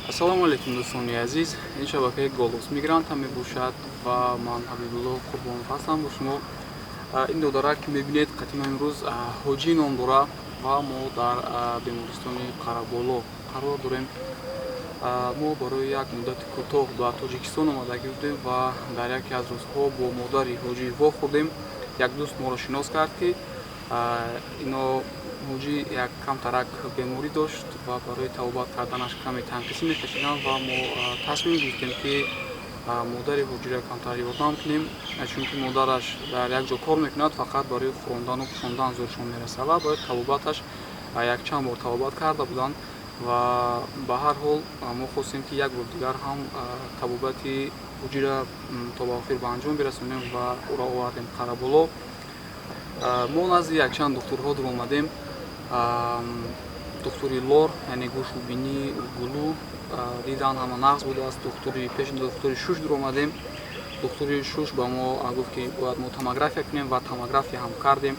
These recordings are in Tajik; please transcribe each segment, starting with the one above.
Ассалому алайкум, дӯстони азиз. Ин шабакаи «Голос мигранта» мебошад ва ман Ҳабибулло Қурбонов ҳастам бо шумо. Ин додарак, ки мебинед, қатима имрӯз Ҳоҷӣ ном дора ва мо дар бемористони Қараболо қарор дорем. Мо барои як муддати кӯтоҳ ба Тоҷикистон омадагӣ будем ва дар яке аз рӯзҳо бо модари Ҳоҷӣ вохӯрдем. Як дӯст моро шинос кард, ки ино Ҳоҷӣ як камтарак беморӣ дошт ва барои табобат карданаш каме танқисӣ мекашиданд ва мо тасмим гирифтем, ки модари Ҳоҷиро камтар ёрдам кунем, чунки модараш дар як ҷо кор мекунад, фақат барои хӯрондану пӯшондан зӯршон мерасад ва барои табобаташ якчанд бор табобат карда буданд. Ва ба ҳар ҳол мо хостем, ки як бор дигар ҳам табобати Ҳоҷиро то ба охир ба анҷом бирасонем ва ӯро овардем Қараболо. Мо назди якчанд духтурҳо дуромадем. Духтури лор, яъне гӯшу бинӣ, гулӯ дидан, ҳама нағз будааст. Духтури пеш, духтури шуш дуромадем. Духтури шуш ба мо гуфт, ки бояд мо томография кунем, ва томография ҳам кардем.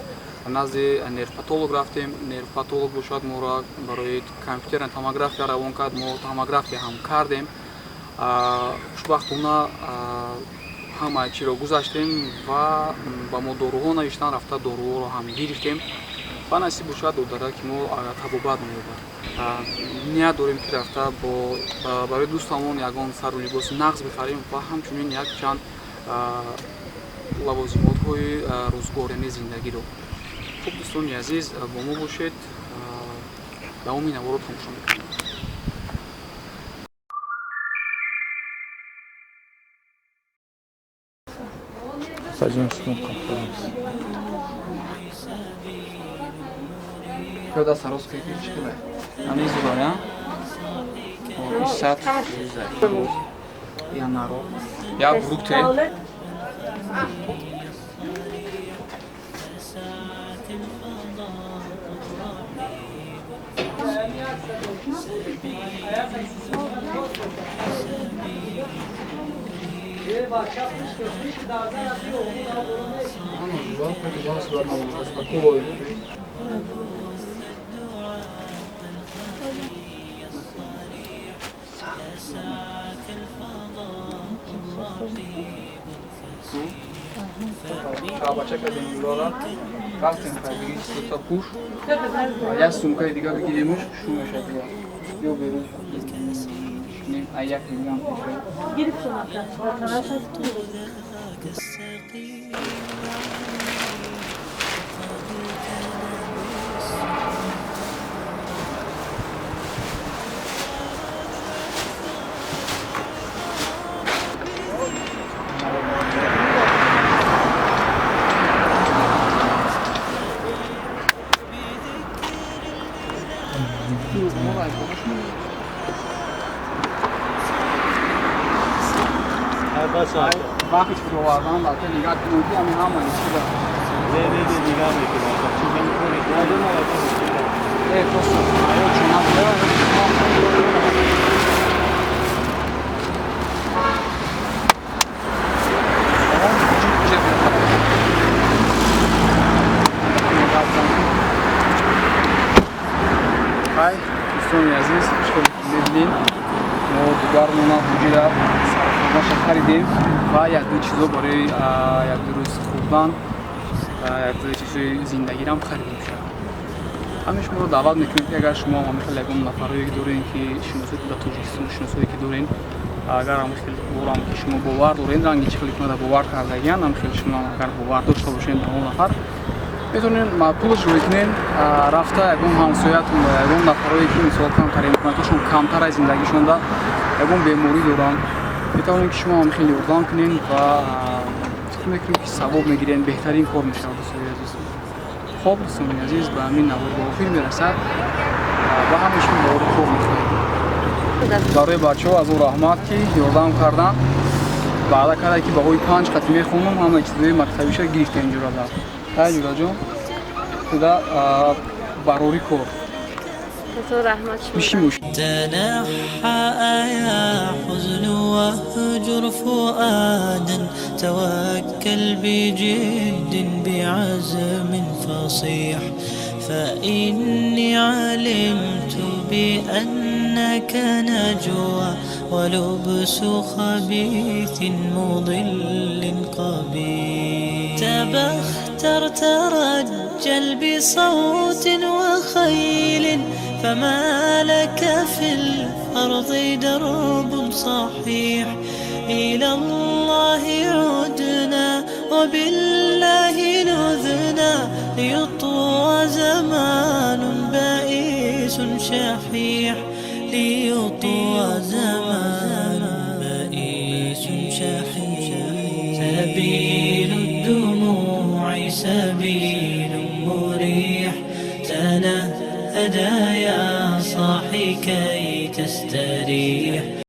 Назди нервпатолог рафтем. Нервпатолог бошад, моро барои компютерна томография равон кард. Мо томография ҳам кардем. Хушбахтона, ҳама чиро гузаштем ва ба мо доруҳо навиштан. Рафта доруҳоро ҳам гирифтем ва насиб бошад, додараки мо табобат меёбад. Ният дорем, ки рафта бо барои дӯстамон ягон сару либоси нағз бихарем ва ҳамчунин якчанд лавозимотҳои рӯзгор, яъне зиндагиро. Хуб, дӯстони азиз, бо мо бошед, давоми наворо тамошо мекунем. Садимся, ну-ка. Пиёда сарос чикила. Ами зурая. Исат. Я наро. Я фрукты. Распаковываю. Шабача кардем юлора. Рафтем, хайбиги чизота пуш. Як сумкаи дига бигиремуш, шу мешад дига. Ё берун. Не, а як дигам пеша. Вақти фуровардан лата нигаҳ кунем, ки ҳами ҳама чиза. Не, не, не, нигаҳ мекунам. Э, просто ҳаёт чуна буда. Хай, дӯстони азиз, хеле мебинед, мо дугармона ҳуҷира сархӯрдаша харидем ва якду чизо барои якду рӯз хӯрдан, якду чизои зиндагирам харидем. Шуд. Ҳамин шуморо даъват мекунем, ки агар шумо ҳамин хел ягон нафарое дорем, ки шиносое дар Тоҷикистон, шиносое ки дорем, агар ҳамин хел борам, ки шумо бовар дорем, ранги чӣ хеле ки бовар кардагиян, ҳамин хел шумо агар бовар дошта бошед ба он нафар, метавонем пулаш рӯй кунем, рафта ягон ҳамсоятон ва ягон нафарое, ки мисол камтар имкониятошон камтар аз зиндагишонда, ягон беморӣ доранд, метавонем, ки шумо ҳам хеле ёрдам кунем ва фикр мекунем, ки савоб мегирем, беҳтарин кор мешавад, дӯстони азиз. Хоб, дӯстони азиз, ба ҳамин навор ба охир мерасад. Ба ҳамаи шумо бовари хуб мехоҳем. Барои бачаҳо аз ӯ раҳмат, ки ёрдам кардан, ваъда карда, ки баҳои 5 қатӣ мехонам. Ҳама чизои мактабиша гирифтем. Ҷурада, ҳай, ҷураҷон, худа барори кор. مش تنحى يا حزن واهجر فؤادا، توكل بجد بعزم فصيح. فإني علمت بأنك نجوى ولبس خبيث مضل قبيح. تبختر ترجل بصوت وخيل، فما لك في الأرض درب صحيح. إلى الله عدنا وبالله لذنا، ليطوى زمان بئيس شحيح، ليطوى زمان بئيس شحيح. سبيل الدموع سبيل مريح، تنهدى يا صاحي كي تستريح.